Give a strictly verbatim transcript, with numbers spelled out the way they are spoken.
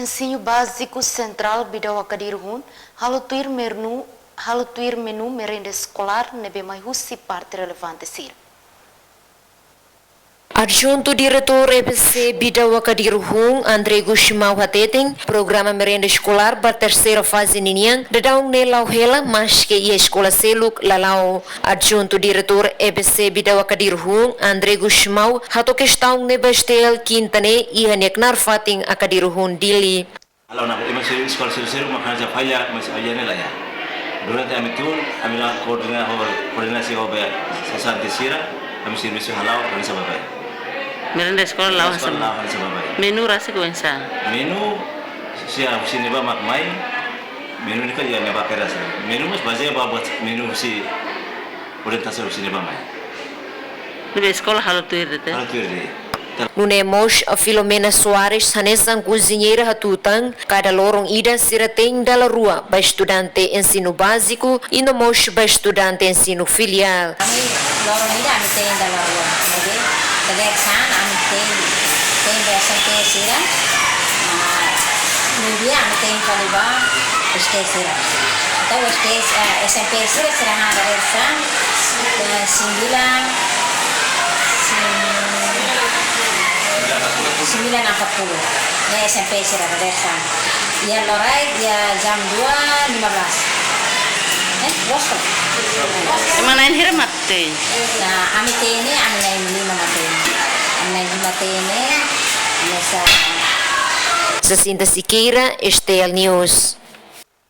Ensinu Báziku Sentrál Bidau Akadiru-Hun halo tuir menu, halo tuir menu merenda eskolár ne'ebé mai husi parte relevante sira. Adjuntu Diretór E B C Bidau Akadiru-Hun, André Gusmão hateten, programa merenda eskolár ba terseira faze ninian daudaun ne'e la'o hela, maske iha eskola seluk la la'o. Adjuntu Diretór E B C Bidau Akadiru-Hun, André Gusmão, hato'o kestaun ne'e ba STL kinta ne'e iha nia knaar fatin Akadiru-Hun, Dili. Halo na, ema sira eskola sira sira maka hanesan falla, mas falla ne'e la iha. Durante ami tun, ami la koordina ho, koordinasi ho be sasán sira, ami servisu hala'o hanesan baibain. Merenda eskola la'o hanesan baibain. Menu rasik oinsá? Menu, se husi ne'ebá mak mai, menu ne'e kan iha ne'ebá kedas. Menu mós bazeia ba buat menu husi orientasaun husi ne'ebá mai. Ne'ebé eskola halo tuir de'it? Halo tuir de'it. Nune'e mós Filomena Soares hanesan koziñeira hatutan, kada loron ida sira tein dala rua ba estudante ensinu báziku, i no mós ba estudante ensinu filiál. Ami loron ida ami tein dala rua. Jadi, dadeer-saan ami tein, tein ba S M P sira. Ah, meio-dia ami tein fali ba S T sira. Entaun S T, eh, S M P sira, sira han dadeer-saan, eh, sembilan, sem-, sembilan empat puluh. Ne'e S M P sira dadeer-saan. Iha loraik, iha jam dua lima belas. Eh, bosok. Ema na'in hira mak tein? Nah, ami tein ne'e, ami na'in lima mak tein. Ami na'in lima tein ne'e, ami sa- Jacinta Siqueira, STL News.